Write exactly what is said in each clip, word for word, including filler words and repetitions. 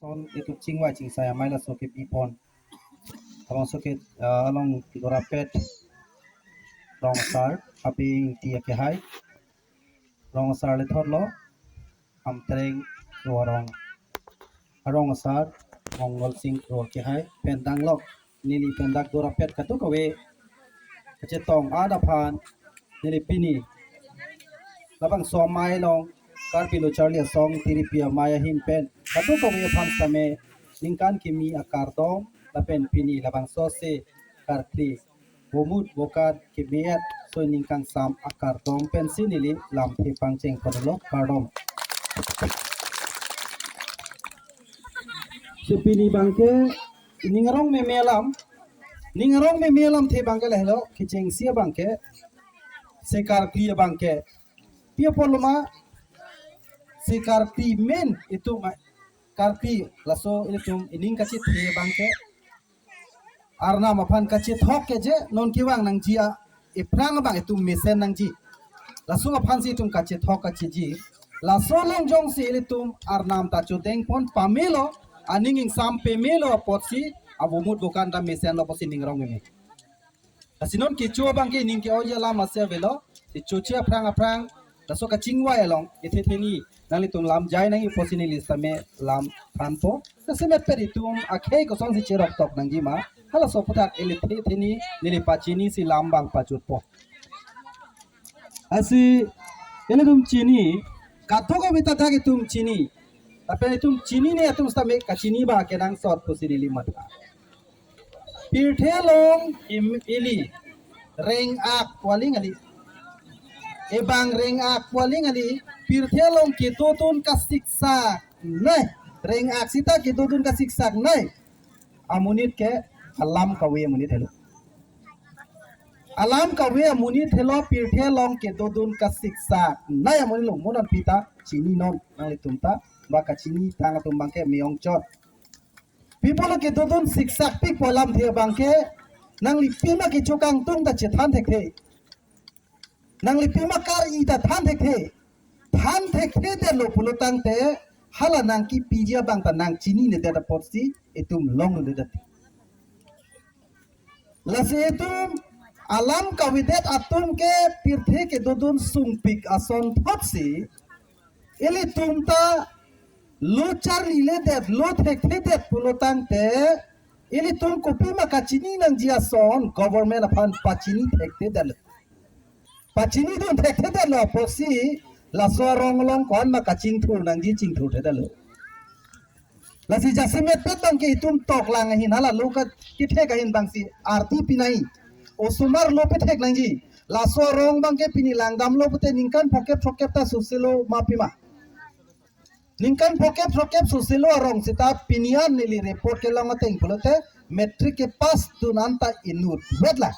Itum chingvai chingsai amei laso kebi pon. Labangso ke, ah, along Dorapet Rong Asar, Abing Ti akehai. Rong Asar le thotlo, Hamtreng Ro arong. Arong Asar, Mongol Sing Ro akehai, pen danglok. Neli pen dak Dorapet kadokave kachetong adat aphan, neli pini labangso amei along, Karbi Lo Charli Asong Tiripi Amei ahin pen kadokave aphan sitame ningkan kimi akardom, lapen pini labangso si karkli, vomut vokat kimi-et, so ningkan sam akardom pensi neli lamthe pangcheng ponlo, kardom. Si pini abangke ning arong meme alam, ning arong meme alamthe abangke lahelo, kechengsi abangke, si karkli abangke. Pi apotlo ma, si karkli men itum karkli, laso itum ining kachethe abangke, Arnam aphan kachethok ke je non kevang nangji a, ephrang abang itum mesen nangji. Laso aphansi itum kachethok kacheji. Laso along jongsi ilitum Arnam ta chodeng pon pamelo, aning ingsam pamelo apotsi, avomut vokat ta mesenlo apotsi ning arong meme. Lasi non kecho abangke ning ke-oi alam ase avelo, si choche aphrang aphrang, laso kachingvai along, kethe theni, nanglitum lam jai nangji apotsi neli sitame lam thanpo. Lasi metpet itum akhei kosonsi cherok tok nangji ma, halaso aphuthak ili the theni, neli pachinisi lam abang pachotpo. Lasi, ilitum chini, kadokave ta dak itum chini. Lapen itum chinine atum sitame kachini abang kenangsot pusi neli matha. Pirthe along im ili reng-ak pu aling kali. Ebang reng-ak pu aling kali. Pirthe along kedodun kasiksak nai. Reng-ak sita kedodun kasiksak nai. Amonit ke alam kave amonit helo. Alam kave amonit helo pirthe along kedodun kasiksak nai amonit lo, mo non pi ta chini non nanglitum ta, ba kachini tang atum abangke me-ong chot. Pi apotlo kedodun siksakpik pu alamthe abangke, nangli pima kecho kangtung ta chethan thekthe. Nangli pima kar-i ta than thekthe. Than thekthedetlo pulo tangte, hala nangkipiji abang ta nangchininedet apotsi itum longledet. Lasi itum alam kavedet atum ke pirthe kedodun sungpik ason thotsi, ilitum ta lo charliledet, lo thekthedet pulo tangte, ilitum kopima kachini nangji ason government aphan pachini thekthedetlo. Pachinidun thekthedetlo apotsi, laso arong along ko-an ma kachingthur nangji chingthurthedetlo. Lasi jasemetpet abangke itum toklang ahin hala lo ka kethek ahin abangsi arti pinai. Osomar lo pethek nangji. Laso arong abangke pini langdamlo pute ningkan phokep phokep ta soselo ma pima. Ningkan phokep phokep soselo arong sita pini an neli report kelong ateng pulote matric kepass dun anta inutvet lang.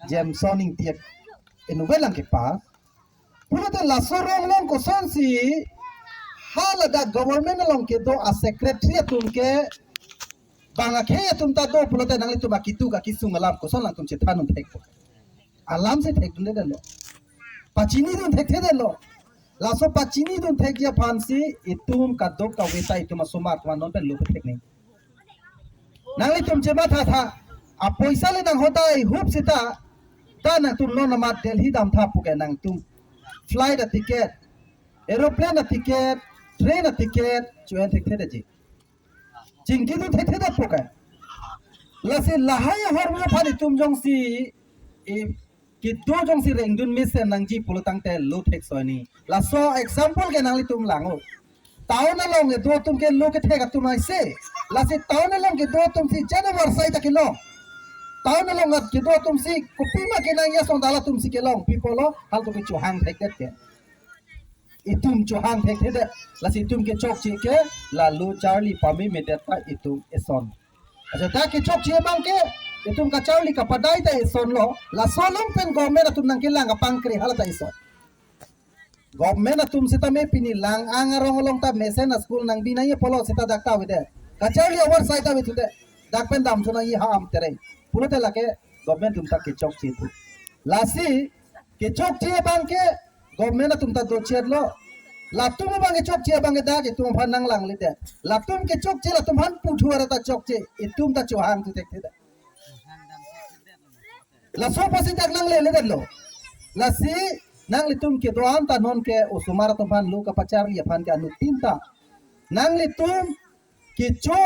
Jameson Ingti inutvet lang kepass. Pulote laso arong along kosonsi haladak government along kedo a secretary atum ke bang akhei atum ta do pulote nanglitum akitu akisung alam koson nangtum chethan un thek. Alamsi thekdundedetlo. Pachinidun thekthedetlo. Laso pachinidun thekji aphansi itum kadokave ta itum asomar atum non pen lo pethek nangji. Nanglitum chematha tha. Apoisa le nanghodai hup sita. Ta nangtum non amat Delhi damtha puke nangtum flight aticket, aeroplane aticket, train aticket, chu-en thekthedetji. Chingkidun thekthedet puke. Lasi lahai ahormu aphan itum jongsi, e, kedo jongsi rengdun mesen nangji pulo tangte lo thek soni. Laso example ke nanglitum lang-o. Town along kedo atum ke lo kethek atum aise. Lasi town along kedo atumsi January sai ta kelong. Town along kedo atumsi kopima kenangji ason ta halatumsi kelong. Pi apotlo halatum ke chohang thekdet ke. Itum chohang thekthedet. Lasi itum kechokche ke la lo charli pamemedet ta itum eson. Acha ta kechokche abangke itum kacharli kapadai ta esonlo. Laso along pen government atum nangkelang kapangkre hala ta eson. Government atum sitame pini lang-ang arong along ta mesen a-school nangbi nangji pulo sita dak ta avedet. Kacharli avar sai ta avethudet. Dak pen damthu nangji ha-am tereng. Pulote lake government atum ta kechokche thu. Lasi kechokche abangke government atum ta dochetlo. Latum abang kechokche abang ke dak itum aphan nanglang ledet. Latum kechokche latum aphan puthu arata chokche, itum ta chohang tu thekthedet. Laso apotsi dak nangle ledetlo. Lasi nanglitum kedo-an ta non ke osomar atum aphan lo kapacharli aphan ke anuttin ta nanglitum kecho,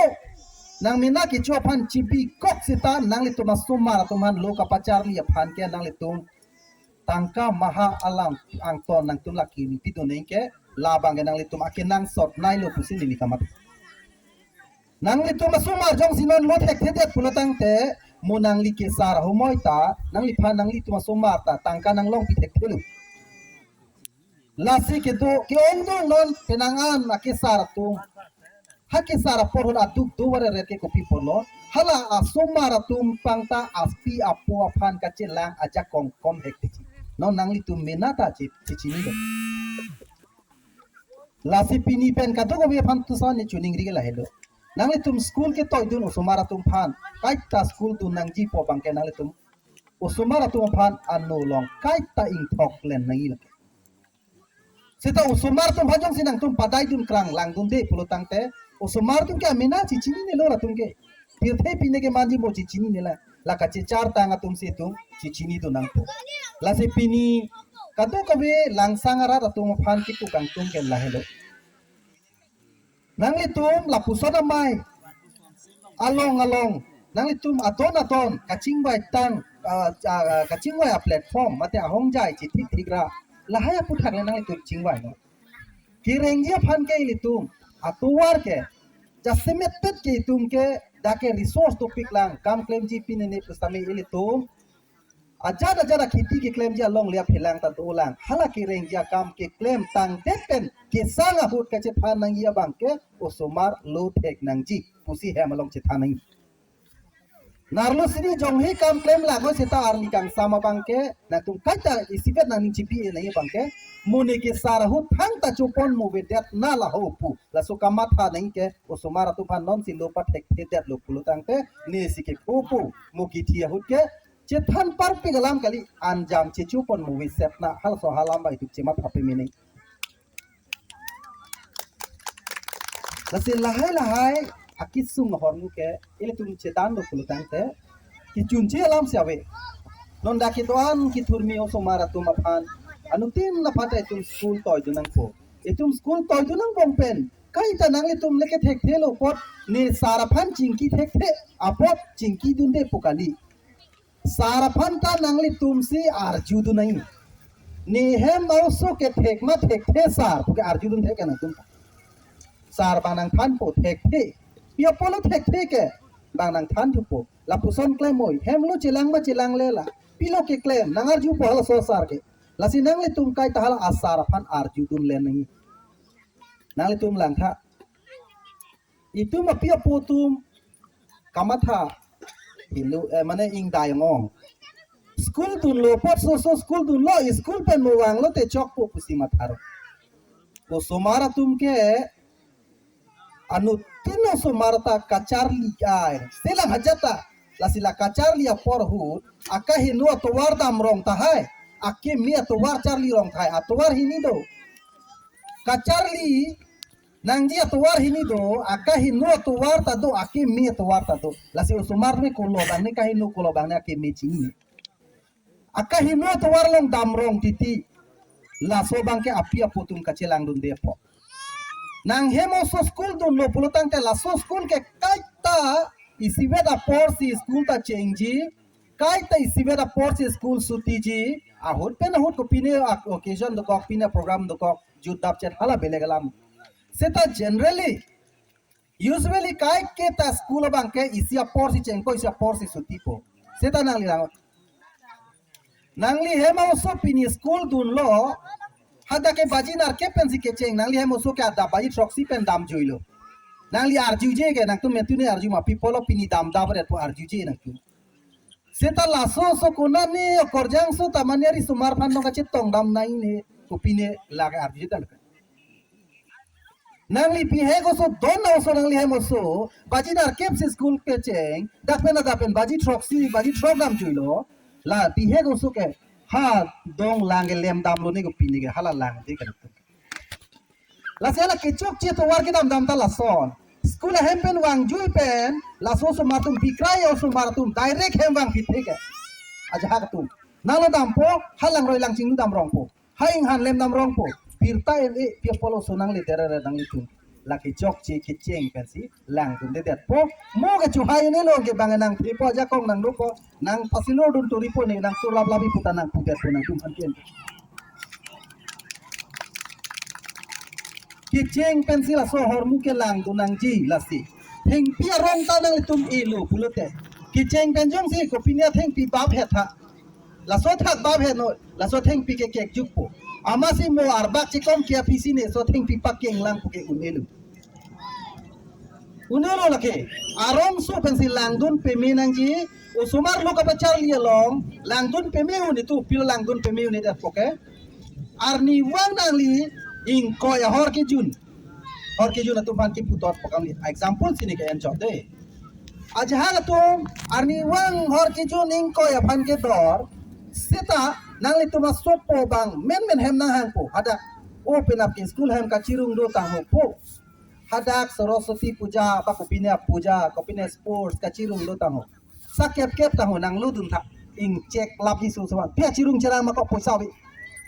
nangmena kecho aphan chibikok seta nanglitum asomar atum aphan lo kapacharli aphan ke nanglitum tangka maha alam angton nangtum laki ni pidun ke labang ke nanglitum akenangsot nailo pusi neli kamatha. Nanglitum asomar jongsi non lo thekthedet pulo tangte mo nangli kesar ahumoi ta nangliphan nanglitum asomar ta tangka nanglongpi thekthelo. Lasi kedo ke-ongdun non penang an akesar atum. Ha kesar apor hon aduk do vare reke kopi apotlo. Hala asomar atum pangta api apo aphan kachelang ajakong kom hek tiji. Non nanglitum mena ta chi- chichinidet. Lasi pini pen kadokave aphan tusa ne chuning ri lahelo. Nanglitum school ketoidun osomar atum aphan. Kaita school dun nangjipo abang ke nanglitum osomar atum aphan ano along kaita ingthok len nangji lake. Seta osomar atum aphan jongsi nangtum padaidun krang langdunde pulo tangte osomar atum ke amena chichininelo latum ke. Pirthe pine ke manji mo chichininela. La kachechar tang atum si itum chichinidun nangpo. Lasi pini kadokave langsang arat atum aphan kipu kangtung ke lahelo. Nanglitum lapuson amei along along nanglitum adon adon kachingvai tang, ah, ah, kachingvai a-platform mate ahongjai chithik thik ra lahai aputhak le nanglitum chingvai non. Kerengji aphan ke ilitum atovar ke jasemet pet ke itum ke dak ke resource dopik lang kam klemji pine ne pusitame ilitum ajat ajat akheti keklemji along le aphelang ta dolang. Hala kerengji akam keklem tangdet pen kesang ahut kachethan nangji abang ke osomar lo thek nangji pusi hem along chethan nangji. Narlo sini jonghe kam klem lagoi seta arni kangsam abang ke nangtum kaita isivet nangning chipi nangji abang ke mo ne kesar ahut thangta chopon mo vedet na laho pu. Laso kamatha nangji ke osomar atum aphan nonsi lo pathekthedetlo pulo tangte nesi kepho pu mo kithi ahut ke chethan parpik alam kali, anjam chechopon mo veset na halaso halam bai tuk chematha pemene. Lasi lahai lahai akisung ahormu ke ilitum chedanlo pulo tangte kechunche alam si ave. Non dak kedo-an kethurmi osomar atum aphan anuttin aphan ta itum school toidun nangpo. Itum school toidun nangbong pen kaita nanglitum le kethekthelo apot ne sar aphan chingki thekthe apot chingkidunde pu kali. Sar aphan ta nanglitum si arjudun nangji. Ne hem oso kethek ma thekthe sar pu ke arjudun thek nangtum. Sar bang nangthanpo thekthe. Pi apotlo thekthe ke bang nangthanthupo. Lapuson klem oi. Hemlo chelang ma chelanglela. Pilo keklem. Nangarjupo halaso sar ke. Lasi nanglitum kaita hala asar aphan arjudun len nangji. Nanglitum langtha. Itum api apo atum kamatha helo, eh, mane ingdai ong. School dunlo apotsi oso school dunlo, school pen mo vanglote chokpo pusi matharo. Osomar atum ke anuttin osomar ta kacharli ai. Selang hajat ta lasi la kacharli apor ahut akaheno atovar damrong tahai. Akeme atovar charlirong tahai. Atovar hini do. Kacharli nangji atovar hini do, akaheno atovar ta do, akeme atovar ta do. Lasi osomar ne kolo abang ne kaheno kolo abang ne akeme chini. Akaheno atovar along damrong titi. Laso abang ke api apo atum kachelangdunde apot. Nanghem oso school dunlo pulo tangte laso school ke kaita isivet aporsi school ta chengji. Kaita isivet aporsi school sutiji. Ahut pen ahut kopine occasion dokok, pine program dokok, jutdapchet hala belek alam. Seta generally, usually kaiketa school abang ke isi aporsi chengpo, isi aporsi sutipo. Seta nangli lang. Nangli hem oso pini school dunlo, hadak ke baji nerkep pensi kecheng, nangli hem oso ke adap baji throksi pen damjuilo. Nangli arjuje ke, nangtum metune arju ma pi apotlo pini damdapdetpo arjuje nangtum. Seta laso oso konat ne okorjang so tamani ari osomar aphan nong kachetongdam nangji ne kopine lake arjuje ta lake. Nangli bihek oso don na oso nangli hem oso baji nerkep si school kecheng dak pen adap pen baji throksi baji throk damjuilo la bihek oso ke ha dong lang ke lem damlo ne kopine ke hala lang de kan. Lasi hala kechokche tovar kedam dam ta lason. School ahem pen vangjui pen, laso osomar atum bikrai, osomar atum direct hem vangpithe ke. Ajahak atum. Nanglo dampo, ha langroi langchinglu dam rongpo. Ha inghan lem dam rongpo. Birta M A, pi apotlo so nangle dere re nanglitum. La kechokche kecheng pensi langdundedetpo. Mo ke chuhai ne lo ke bang nangthepo, ajakong nangdopo. Nang pasilor dun turipo ne, nang turlap labi puta nangpudetpo nangtum antian. Kecheng pensi laso ahormu ke langdun nangji lasi. Thengpi arong ta nanglitum elo pulote. Kecheng pen jongsi kopine thengpi bap het ha. Laso thak bap het no, laso thengpi ke kekjukpo. Amatsi mo arbak chekom ke aphi si ne so thengpi pakeng lang pu ke un-elo. Un-elo lake. Arongso pensi langdun peme nangji. Osomar lo kapacharli along. Langdun peme un-etu pilo langdun peme un-edetpo ke. Arnivang nangli ingkoi ahor kejun. Hor kejun atum aphan kipudotpo kali. Example si ne ke-en chot de. Ajahak atum arnivang hor kejun ingkoi aphan kedor. Seta nanglitum asopo bang menmen hem nanghangpo. Hadak o penap ke school hem kachirung do tangho pu. Hadak Saraswati puja, apa kopine puja, kopine sports kachirung do tangho. Sakep kep tangho nanglo dun tha. Ingchek lapji susuan. Pi achirung cherang ma ko poisa ave.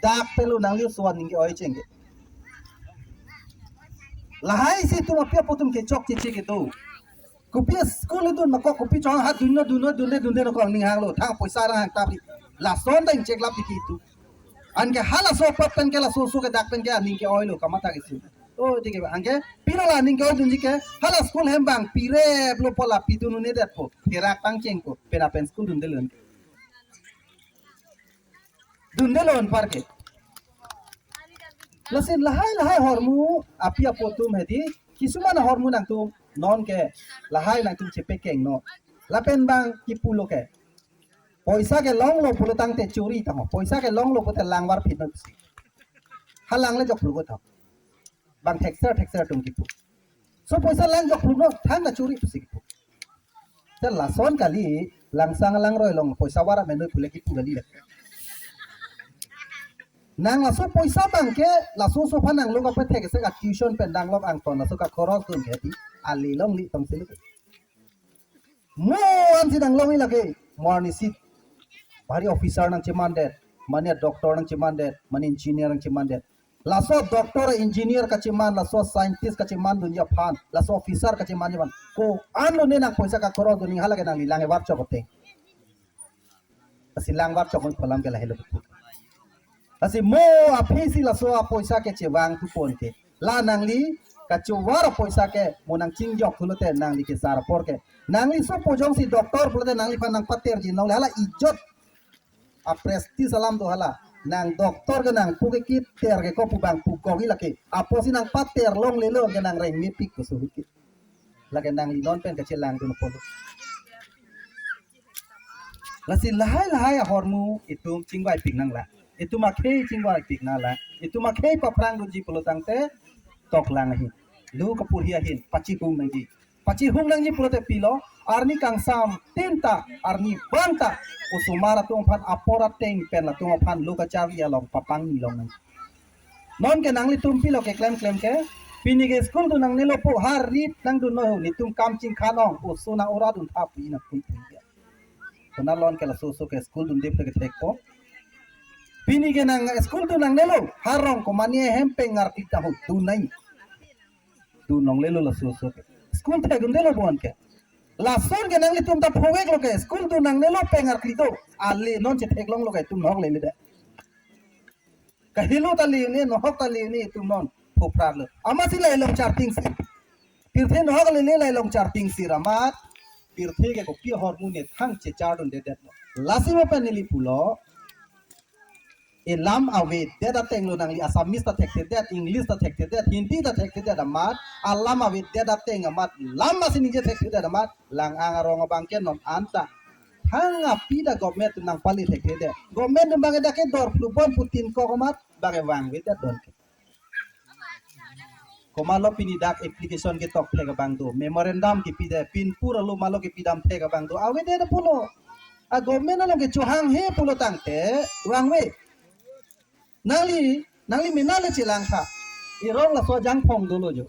Dak pelo nangli suan ningke oi chengke. Lahai si atum api apo atum kechokche che kedo. Kopi school dun ma ko kopi chong ha dunno dunno dunde dunde no ko ning hanglo. Thang poisa rang hang tapi. Lason ta ingchek lapji ke itum. Anke halaso apot pen ke laso so ke dak pen ke aning ke oilo kamatha ke si. Oh, dike anke pilo la aning ke oidunji ke hala school hem bang pirep lo pu la pidun un-edetpo. Pherak pangchengpo. Pena pen school dundelon. Dundelon parke. Lasi lahai lahai ahormu api apo atum hedi. Kisuman ahormu nangtum non ke lahai nangtum chepekeng no. Lapen bang kipulo ke. Poisa ke longlo pulo tangte chori tangho. Poisa ke longlo pulote langvarphit no pusi. Ha langle joklo ko tang. Bang thekser thekser atum kipu. So poisa lang joklo no thang ta chori pusi kipu. Te lason kali langsang langroi along poisa var ameno pule kipu kali le. Nang laso poisa bang ke laso so aphan nanglo kapethek se ka tuition pen danglok angton laso ka khoros dun ke di. Ali longli tongsi lo. Mo ansi danglongji lake, mo arnisi bhari officer nangchemandet, mane doctor nangchemandet, mane engineer nangchemandet. Laso doctor, engineer kacheman, laso scientist kachemandunji aphan, laso officer kachemanji aphan. Ko-anlo ne nang poisa kakhorosdun, ning hala ke nangli lang evar chok ateng. Lasi langvar chok oi pholam ke lahelo betul. Lasi mo aphi si laso apoisa ke chevang thupon ke. La nangli kachovar apoisa ke mo nangchingjok thulote nangli kesar apor ke. Nangli sopo jongsi doctor pulote nangliphan nangpaterji longle hala ijot. Aprestis alam do hala. Nang doctor ke nangpu ke kiter ke ko pu bang pu kogi lake. Apotsi nangpater longlelo ke nangreng mepik ko suhut ke. Lake nangli non pen kachelangdun apotlo. Lasi lahai lahai ahormu itum chingvaipik nanglang. Itum akhei chingvaipik nanglang. Itum akhei paphrangdunji pulo tangte toklang ahin. Lo kapurhi ahin pachihung nangji. Pachihung nangji pulote pilo, arni kangsam tin ta, arni bang ta osomar atum aphan apor ateng pen latum aphan lo kacharli along papangni long nangji. Non ke nanglitum pilo keklem klem ke. Pini ke school dun nangnelo pu ha rit nangdunnon, netum kam chingkhan ong, oso nang-ora dun tha pu nangtum pu ya. Konat lo-an ke laso so ke school dunde pu kethekpo. Pini ke nang school dun nangnelo, ha rong komane hem pen ngarkli ta ho dun nai. Dun longlelo laso so ke. School thekdundelo bon ke. Lason ke nanglitum ta phoveklo ke, school dun nangnelo pen ngarkli do. Ale non chetheklonglo ke, itum nok lele de. Kahelo ta le ne, nohok ta le ne itum non phophrarlo. Amatsi la ilong charting si. Pirthe nohok le ne la ilong charting si ramat. Pirthe ke kopi ahormu ne thang chechardundedet. Lasi mo pen neli pulo. E lam avedet ateng lo nangli Assamese ta thekthedet, English ta thekthedet, Hindi ta thekthedet amat, alam avedet ateng amat, lam asin ningje thekthedet amat, lang-ang arong abang ke non anta. Thang aphi ta government nangpali thekthedet. Government bang dak ke dor phlu bon putin kok amat, bang vangvedet don ke. Komatlo pini dak application ketok thek abang do, memorandum kipidet, pinpur alo malo kipidam thek abang do, avedet pulo. A government along ke chohanghe pulo tangte, vangve. Nangli, nangli mena le chelang tha. Irong laso ajangphong dolo jo.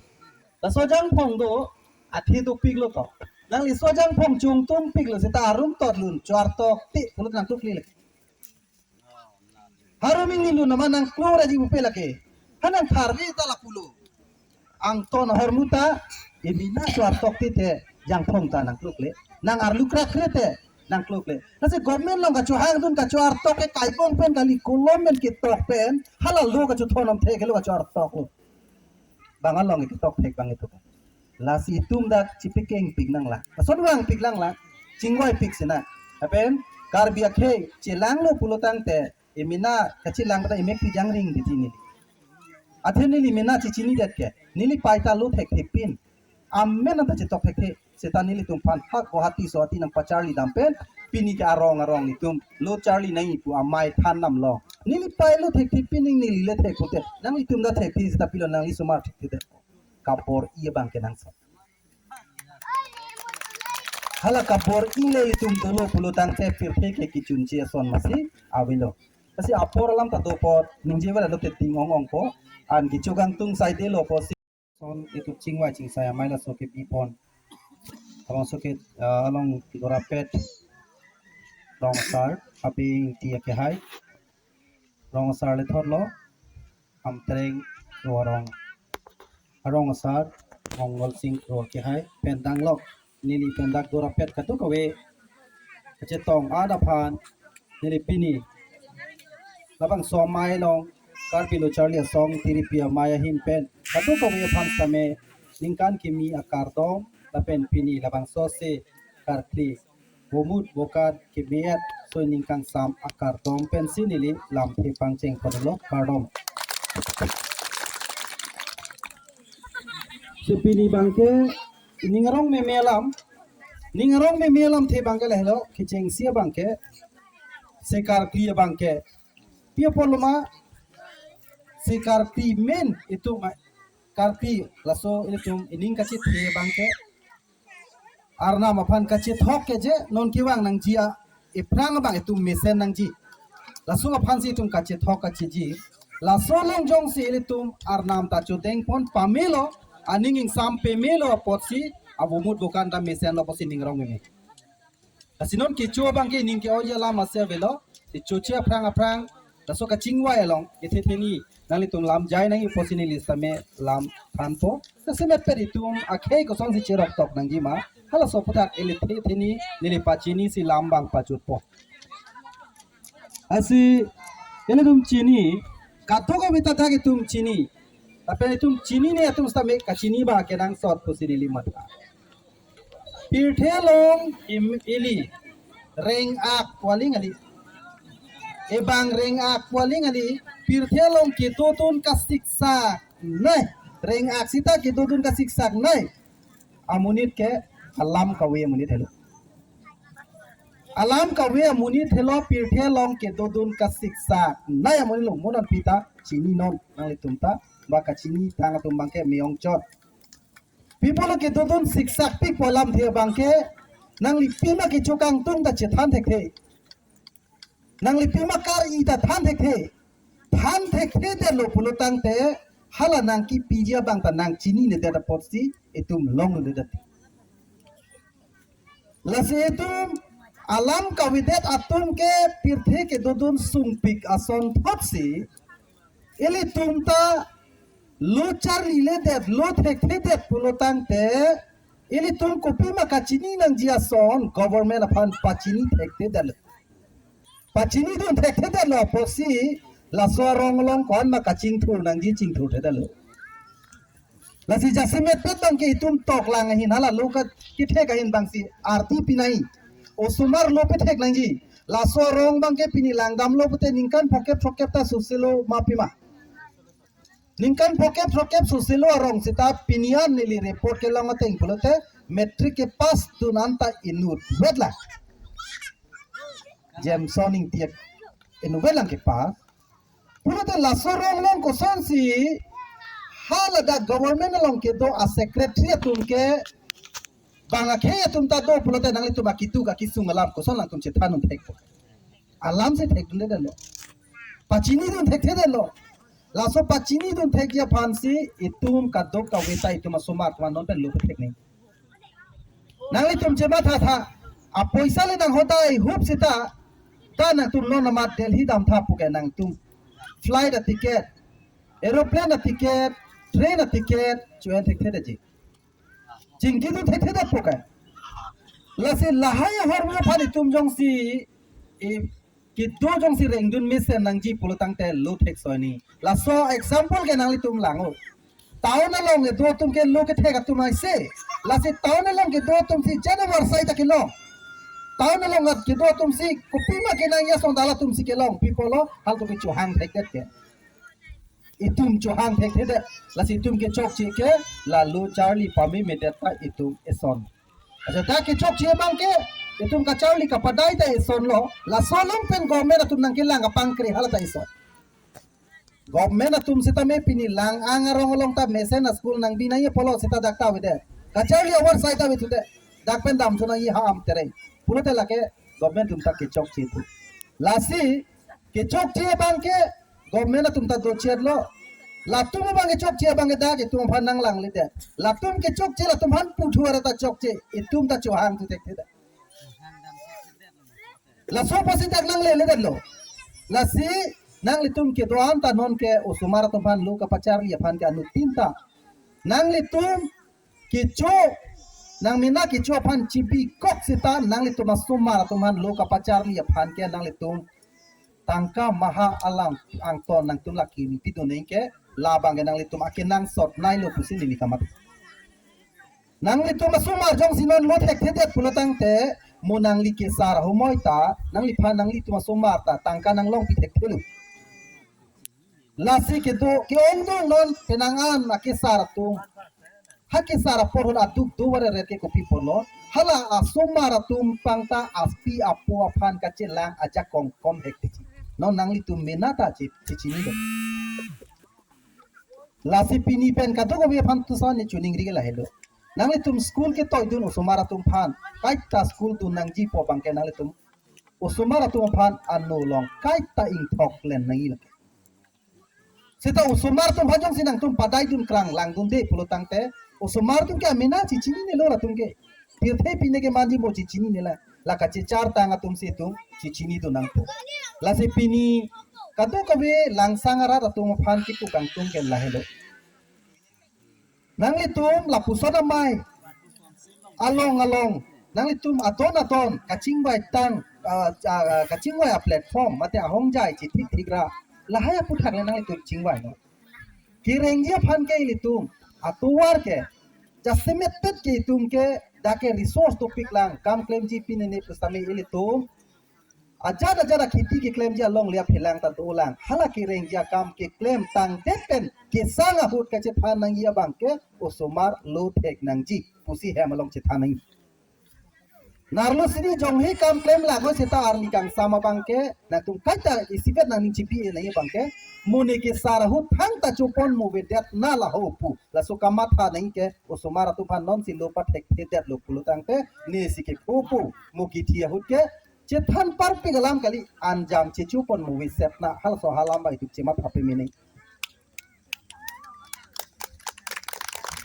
Laso ajangphong do, athe dopiklo to. Nangli laso ajangphong chungtumpiklo seta arum totlun, choartokte pulo nangklukle lake. Harum inglun nama nangklur aji upe lake. Ha nangtharve ta lapulo. Angton ahormu ta, emena choartokte te ajangphong ta nangklukle. Nang arlu krakre te nangklukle. Lasi government along kachohangdun kachoartok ke kaibong pen kali, kolom pen ketok pen, hala lo kachothon amthe ke lo kachoartoklo. Bang along ketok thek bang itum. Lasi itum dak chipikengpik nanglang. Lason vangpik nanglang. Chingvaipik sina. Lapen Karbi akhei chelanglo pulo tangte, emena kachelang ta emek pijang ring di tini. Athe neli emena chechinidet ke. Neli pai ta lo thekthe pin. Amen anta chetok thekthe. Seta nelitum aphan hak Guwahati so ati nangpacharli dam pen, pini ke arong arong nelitum lo charli nangji pu amei than damlo. Neli pai lo thekthe pin, ning neli le thek pute. Nanglitum ta thekthe seta pilo, nangli osomar thekthe te. Kabor-i abang ke nangso. Hala kabor-i le ilitum dolo pulo tangte pirthe ke kechunche ason masi avelo. Lasi apor alam ta do apot ningje vala lo te ding ong ongpo. An kecho kangtung saidelo apotsi. Son itum chingvai chingsai amei laso kebipon. Labangso ke, ah, along Dorapet rong asar, Habe Ingti akehai. Rong asar le thotlo, Hamtreng Kro arong. Arong asar, Mongol Sing Kro akehai. Pen danglok, neli pen dak Dorapet kadokave kachetong adat aphan, neli pini labangso amei along, Karbi Lo Charli Asong Tiripi Amei ahin pen kadokave aphan sitame ningkan kimi akardom, lapen pini labangso ase karkli bomut bokan keme-et soi ning kangsam akardom pensi neli lamthe pangcheng ponlo, kardom. Si pini abang ke ning arong meme alam, ning arong meme alamthe abang ke lahelo, kechengsi abang ke, ase karkli abang ke. Pi apotlo ma, ase karkli men itum, ah, karkli laso itum ining kachethe abang ke, Arnam aphan kachethok ke je non kevang nangji a, ephrang abang itum mesen nangji. Laso aphansi itum kachethok kacheji. Laso along jongsi ilitum Arnam ta chodeng pon pamelo, aning ingsam pemelo apotsi, abomut bokan ta mesenlo apotsi ning arong meme. Lasi non kecho abang ke ning ke-oi alam ase avelo, kechoche aphrang aphrang, laso kachingvai along, kethe theni, nanglitum lam jai nangji apotsi neli sitame lam thanpo. Jasemet pen itum akhei kosonsi cherok tok nangji ma, halaso aphuthak ili the theni, neli pachinisi lam abang pachotpo. Lasi, ilitum chini, kadokave ta thak itum chini. Lapen itum chinine atum sitame kachini abang kenangsot pusi neli matha. Pirthe along im ili reng-ak pu aling kali. Ebang reng-ak pu aling kali. Pirthe along kedodun kasiksak nai. Reng-ak sita kedodun kasiksak nai. Amonit ke alam kave amonit helo. Alam kave amonit helo pirthe along kedodun kasiksak nai amonit lo, mo non pi ta chini non nanglitum ta ba kachini tang atum abang ke me-ong chot. Pi apotlo kedodun siksakpik pu alamthe abang ke, nangli pima kecho kangtung ta chethan thekthe. Nangli pima kar-i ta than thekthe. Than thekthedetlo pulo tangte, hala nangkipiji abang ta nangchininedet apotsi itum longledet. Lasi itum alam kavedet atum ke pirthe kedodun sungpik ason thotsi, ilitum ta lo charliledet, lo thekthedet pulo tangte, ilitum kopima kachini nangji ason government aphan pachini thekthedet. Pachinidun thekthedetlo apotsi, laso arong along ko-an ma kachingthur nangji chingthurthedetlo. Lasi jasemet pen abang ke itum toklang ahin hala lo ka kethek ahin abangsi arti pinai. Osomar lo pethek nangji. Laso arong abang ke pini langdamlo pute ningkan phokep phokep ta susilo ma pima. Ningkan phokep phokep susilo arong sita pini an neli report kelong ateng pulote matric kepass dun anta inutvet la. Jameson Ingti inutvet lang kepass. Pulote laso arong along kosonsi haladak government along kedo a-secretary atum ke bang akhei atum ta do pulote nanglitum akitu akisung alam koson nangtum chethan un thek. Alamsi thekdundedetlo. Pachinidun thekthedetlo. Laso pachinidun thekji aphansi itum kadokave ta itum asomar atum non pen lo thek nang. Nanglitum chematha tha. Apoisa le nanghodai hup seta, ta nangtum non amat Delhi damtha puke nangtum flight aticket, aeroplane aticket, train aticket cho-en thekthedetji. Chingkidun thekthedet puke. Lasi lahai ahormu aphan itum jongsi, i, kedo jongsi rengdun mesen nangji pulo tangte lo thek soi ni. Laso example ke nanglitum lang-o. Town along kedo atum ke lo kethek atum aise. Lasi town along kedo atumsi January sai ta kelong. Town along at kedo atumsi kopima kenang ya sondala atumsi kelong. Pi apotlo halatum ke chohang thekdet ke. Itum chohang thekthedet. Lasi itum kechokche ke la lo charli pame medet ta itum eson. Acha ta kechokche abang ke itum kacharli kapadai ta eson lo. Laso along pen government atum nangkelang apangkre hala ta eson. Government atum sitame pini lang-ang arong along ta mesen a-school nangbi nangji pulo seta dak ta avedet. Kacharli awar sai ta avethudet. Dak pen damthu nangji ha-am tereng. Pulote lake government atum ta kechokche thu. Lasi kechokche abang ke government atum ta dochet lo. Latum abang kechokche abang ke dak itum aphan nanglangledet. Latum kechokche latum aphan puthu ara ta chokche. Itum ta chohang thu thekthedet. Laso apotsi dak nangleledet lo. Lasi nanglitum kedo-an ta non ke osomar atum aphan lo kapacharli aphan ke anuttin ta nanglitum kecho nangmena kecho aphan chibikok seta nanglitum asomar atum aphan lo kapacharli aphan ke nanglitum tangka maha alang angton nangtum laki mipidun neng ke labang ke nanglitum akenangsot nai lo pusi neli kamatha. Nanglitum asomar jongsi non lo thekthedet pulo tangte mo nangli kesar ahumoi ta nangliphan nanglitum asomar ta tangka nanglongpi thekthelo. Lasi kedo ke-ongdung non penang an akesar atum. Ha kesar apor hon aduk do vare re ke kopi apotlo. Hala asomar atum pangta aspi apo aphan kachelang ajakong kom hek tiji. Non nanglitum mena ta chi- chichinilo. Lasi pini pen kadokave aphan tusa ne chuning ri ke lahelo. Nanglitum school ketoidun osomar atum aphan. Kaita school dun nangji pu abang ke nanglitum osomar atum aphan ano along kaita ingthok len nangji lake. Seta osomar atum aphan jongsi nangtum padaidun krang langdunde pulo tangte osomar atum ke amena chichinine lo latum ke. Pirthe pine ke manji mo chichinine la. La kachechar tang atumsi itum chichinidun nangpo. Lasi pini kadokave Langsang arat atum aphan kipu kangtung ke lahelo. Nanglitum lapuson amei along along nanglitum adon adon kachingvai tang, ah, ah, kachingvai a-platform mate ahongjai chithik thik ra lahai aputhak le nanglitum chingvai non. Kerengji aphan ke ilitum atovar ke jasemet pet ke itum ke dak ke resource dopik lang kam klemji pinene pusitame ilitum ajat ajat akheti keklemji along liap helang ta dolang. Hala kerengji akam keklem tangdet pen kesang ahut kachethan nangji abang ke osomar lo thek nangji pusi hem along chethan nangji. Narlo sini jonghe kam klem lako seta arni kangsam abang ke nangtum kaita isivet nangning chipi nangji abang ke mo ne kesar ahut thangta chopon mo vedet na laho pu. Laso kamatha nangji ke osomar atum aphan nonsi lo pathekthedet lo pulo tangte nesi kepho pu mo kithi ahut ke chethan parpik alam kali anjam chechopon mo veset na halaso halam bai tuk chematha peme nangji.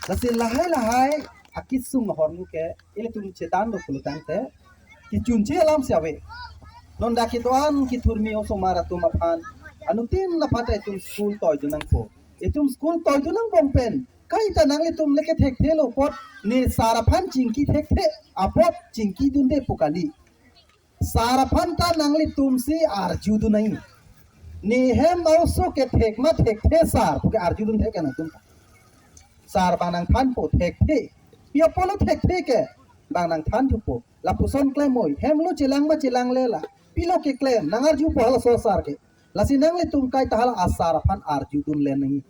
Lasi lahai lahai akisung ahormu ke ilitum chedan lo pulo tangte kechunche alamsi ave. Non dak kedo-an kethurmi osomar atum aphan anuttin aphan ta itum school toidun nangpo. Itum school toidun angbong pen kaita nanglitum le kethekthelo apot ne sar aphan chingki thekthe apot chingkidunde pu kali. Sar aphan ta nanglitumsi arjudun nangji. Ne hem aoso kethek ma thekthe sar puke arjudun thek nangtum. Sar bang nangthanpo thekthe. Pi apotlo thekthe ke bang nangthanthupo. Lapuson klem oi. Hemlo chelang ma chelangle la. Pilo keklem nangarjupo halaso sar ke. Lasi nanglitum kaita hala asar aphan arjudun len nangji.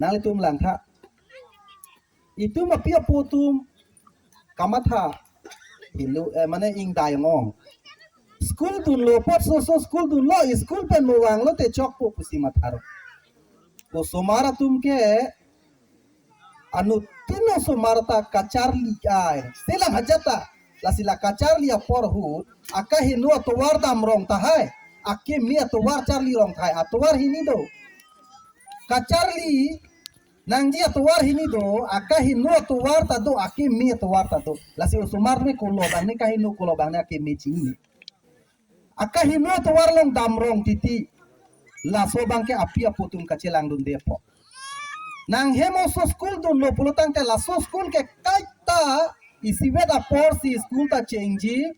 Nanglitum langtha. Itum api apo atum kamatha helo, eh, mane ingdai ong-ong. School dunlo apot soso school dunlo, school pen mo vanglote chokpo pusi matharo. Osomar atum ke anuttin osomar ta kacharli ai. Selang hajat ta. Lasi la kacharli apor ahut akaheno atovar dam rong tahai. Akeme atovar charli rong tahai. Atovar hini do. Kacharli nangji atovar hini do, akaheno atovar ta do, akeme atovar ta do. Lasi osomar me kolo abang ne kaheno, kolo abang ne akeme chini. Akaheno atovar along damrong titi. Laso abang ke api apo atum kachelangdunde apot. Nang hem oso school dunlo pulo tangte laso school ke kaita isivet apor si school ta chengji.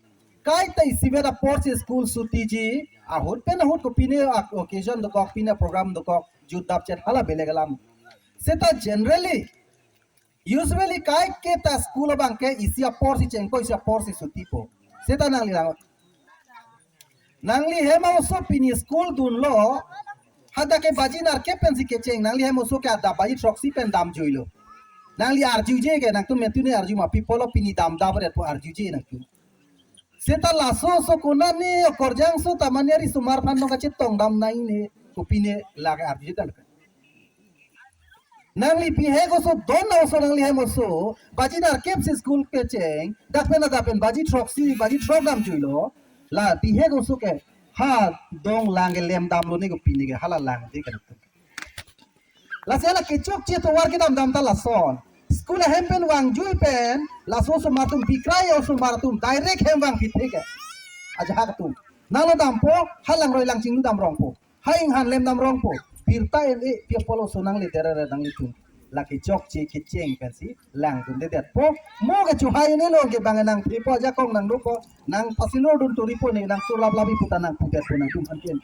Kaita isivet apor si school sutiji. Ahut pen ahut kopine occasion dokok, pine program dokok, jut dapchet hala belek alam. Seta generally, usually kaiketa school abang ke isi apor si chengpo, isi apor si sutipo. Seta nangli lang. Nangli hem oso pini school dunlo, hadak ke baji nerkep pensi kecheng, nangli hem oso ke adap baji throksi pen damjuilo. Nangli arjuje ke, nangtum mentune arju ma, pi apotlo pini damdapdetpo, arjuje nangtum. Seta laso oso konane okorjang oso ta mane ari osomar aphan nong kachetongdam nai ne, kopine lake arjuje ta lake. Nangli bihek oso don oso nangli hem oso, baji nerkep si school kecheng, dak pen adap pen baji throksi, baji throk damjuilo, la bihek oso ke, ha dong lang ke lem damlo ne kopine ke, hala lang de kan. Lasi hala kechokche atovar kedam dam ta lason. School ahem pen vangjui pen, laso osomar atum bikrai osomar atum, direct hem vangpithe ke. Ajahak atum. Nanglo dampo, ha langroi langchinglu damrongpo. Ha inghan lem damrongpo. Birta en-e, pi apotlo oso nangle terere nanglitum. La kechokche kecheng pensi langdundedetpo. Mo ke chuhai ne lo ke bang nangthepo, ajakong nangdopo. Nang pasilor dun turipo ne, nang turlap labi puta nang pudetpo nangtum antian.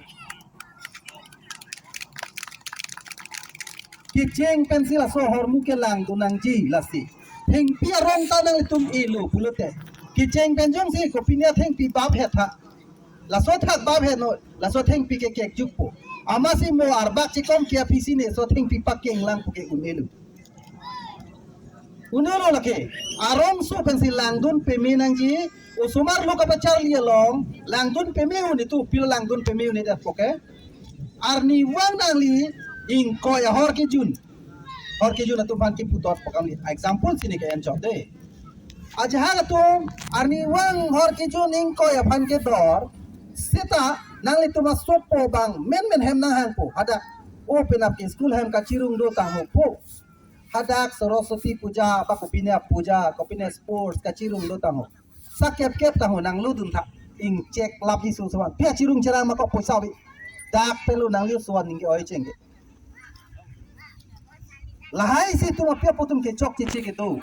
Kecheng pensi laso ahormu ke langdun nangji lasi. Thengpi arong ta nanglitum elo pulote. Kecheng pen jongsi kopine thengpi baphet ha. Laso thak baphet no, laso thengpi ke kekjukpo. Amatsi mo arbak chikom ke aphi si ne so thengpi pakeng langpo ke un-elo. Un-elo lake. Arong oso pensi langdun peme nangji. Osomar lo kapacharli along. Langdun peme un-e tu, pilo langdun peme un-edetpo ke. Arnivang nangli ingkoi ahor kejun. Hor kejun atum aphan kipu dor pakam li. Example si ne ke-enchot de. Ajahak atum arnivang hor kejun ingkoi aphan kedor. Seta nanglitum asopo abang menmen hem nanghangpo. Hadak o penap ke school hem kachirung do tangho po. Hadak Saraswati puja, ba kopine puja, kopine sports, kachirung do tangho. Sakep kep tangho nanglo dun tha. Ingchek lapji su suan. Pi achirung cherang ma ko poisa ave. Dak pelo nangli suan ningke oi chengke. Lahai si atum api apo atum kechokche che kedo.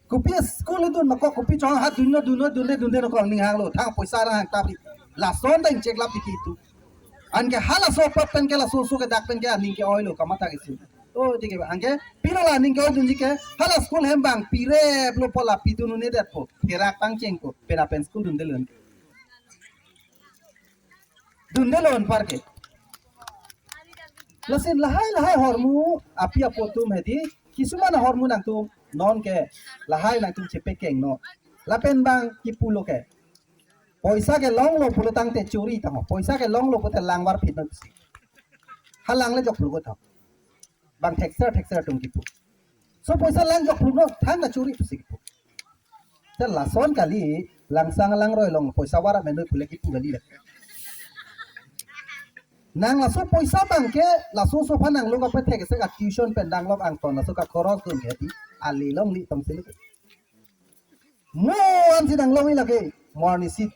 Kopi school dun ma ko kopi chong ha dunno dunno dunde dunde no ko ninghanglo. Thang poisa nanghang tapri. Lason ta ingchek lap titi tu. Anke halaso apot pen ke laso oso ke dak pen ke aning ke-oilo kamatha ke si. O, tike ba. Anke pilo la aning ke-oidunji ke hala school hem bang pirep lo po la pidun un-edetpo. Pherak pangchengpo. Pera pen school dundelon. Dundelon anpar ke. Lasi lahai lahai ahormu api apo atum hedi. Kisuman ahormu nangtum non ke lahai nangtum chepekeng no. Lapen bang kipulo ke. Poisa kelonglo pulo tangte chori tangho. Poisa kelonglo pulote langvarphit no pusi. Ha langle jokphlu ko tang. Bang thekser thekser atum kipu. So poisa lang jokphlu no thang na chori pusi kipu. Te lason kali langsang langroi along poisa var-a meno pule kipu kali le. Nang laso poisa bang ke laso oso aphan nanglo kapethek se ka tuition pen danglok angton laso ka khoros dun ke di. Ali longli tongsi lo. Mo ansi nanglongji lake, mo arnisi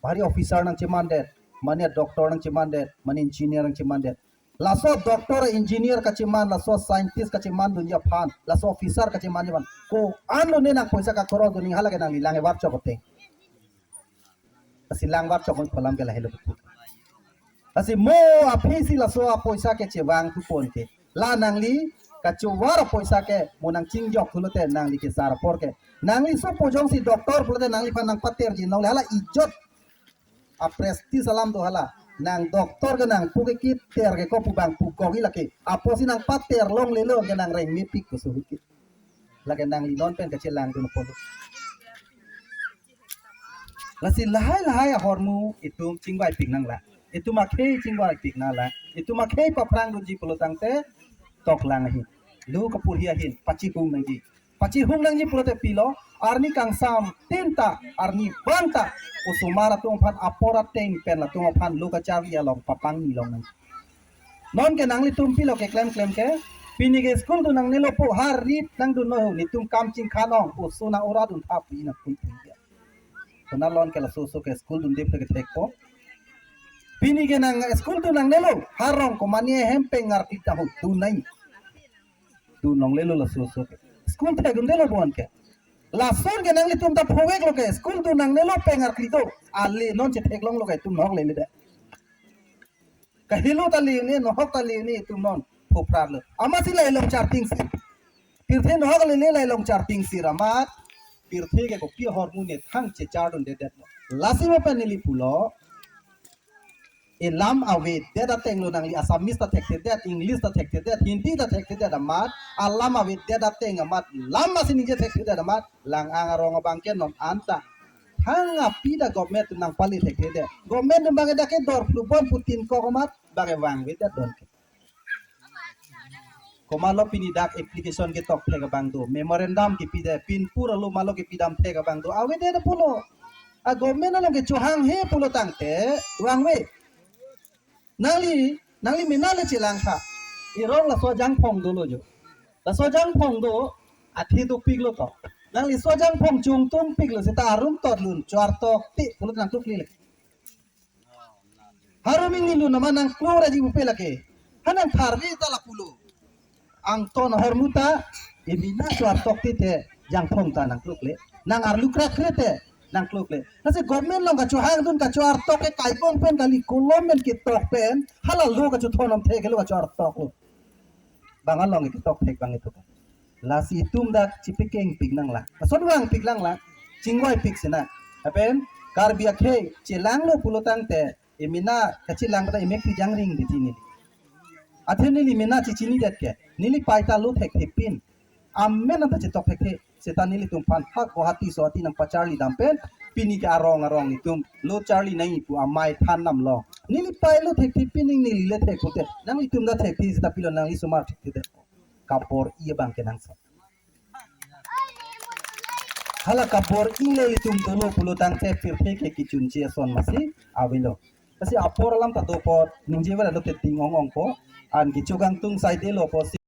bari officer nangchemandet, mane doctor nangchemandet, mane engineer nangchemandet. Laso doctor, engineer kacheman, laso scientist kachemandunji aphan, laso officer kachemanji aphan. Ko-an lone nang poisa kakhoros dun ning halake nangli lang evar chok ateng. Lasi lang var chok oi palam ke lahelo kepu. Lasi mo aphi si laso apoisa ke chevang thupon ke. La nangli kachovar apoisa ke mo nangchingjok thulote nangli kesar apor ke. Nangli sopo jongsi doctor pulote nangliphan nangpaterji nongle hala ijot. A prestige alam do hala. Nang doctor ke nangpu ke kiter ke ko pu bang pu kogi lake. Apotsi nangpater longlelo ke nangreng mepik ko suhut ke. Lake nangli non pen kachelangdun apot. Lasi lahai lahai ahormu itum chingvaipik nanglang. Itum akhei chingvaipik nanglang. Itum akhei paphrangdunji pulo tangte toklang ahin. Lo kapurhi ahin. Pachihung nangji. Pachihung nangji pulote pilo. Arni kangsam tinta. Arni banta. Osomar atum aphan apor ateng pen latum aphan lo kacharli along papangni long nangji. Non ke nanglitum pilo keklem klem ke. Pini ke school dun nangnelo pu har rit nangdun noi ho, netum kam chingkhan ong, oso nang ora dun tha pu nang pui pui ya. Konat lo ke laso oso ke school dunde pu kethekpo. Pini ke nang school dun nangnelo, har rong komane hem pen ngarkli ta ho dun nai. Dun nangnelo laso oso ke. School thekdundelo bon ke. Lason ke nanglitum ta phovek lo ke, school dun nangnelo pen ngarkli do. Ale non chetheklonglo ke, itum nahok lele de. Kahelo ta lene, nahok ta lene, itum non phophrarlo. Amatsi la ilong charting si. Pirthe nahok lele la ilong charting si ramat. Pirthe ke kopi ahormu ne thang chechardundedet. Lasi mo pen neli pulo. E lam avedet ateng lo nangli Assamese ta thekthedet, English ta thekthedet, Hindi ta thekthedet amat, alam avedet ateng amat, lam asi ningje thekthedet amat, lang-ang arong abang ke non anta. Thang api ta government nangpale thekthedet. Government abang ke dak ke dor phlu bon putin kok amat, bang ke vangvedet don ke. Komatlo pini dak application ketok thek abang do, memorandum kepidet, pinpur alo malo kepidam thek abang do, avedet pulo. A government along ke chohanghe pulo tangte, vangve. Nangli, nangli mena le chelang tha. Erong laso jangphong dolo jo. Laso jangphong do, athe dopiklo to. Nangli so jangphong chungtungpiklo seta arum totlun, choartokte pulo nangtukle le. Harum ingni lun nama nangklong raji bupe lake. Ha nang tharve ta lapulo. Angton ahormu ta, emena choartokte te, jangphong ta nangklokle. Nang arlu krakre te, nangklokle. Lasi government along kachohangdun kachoartok ke kaibong pen kali kolom pen ketok pen, hala lo kachothon amthe ke lo kachoartoklo. Bang along ketok thek bang itum. Lasi itum dak chipikengpik nanglang. Lason vangpik nanglang. Chingvaipik sina. Lapen Karbi akhei chelanglo pulo tangte emena kachelang ta emek pijang ring di tini. Athe neli mena chechinidet ke. Neli paita lo thekthepin. Amen anta chetok thekthe. Seta nelitum aphan ha Guwahati Sohati nangpacharli dam pen, pini ke arong arong netum lo charli nangji pu amei than nam lo. Neli pailo thekthe pining neli le thek pute. Nanglitum ta thekthe seta pilo nangli sumar thekthe de. Kabor-i abang ke nangso. Hala kabor-i le itum dolo pulo tangte pirthe ke kechunche ason masi avelo. Lasi apor alam ta dopot ningje vala lo te ding ong ongpo. An kecho kangtung saidelo po si.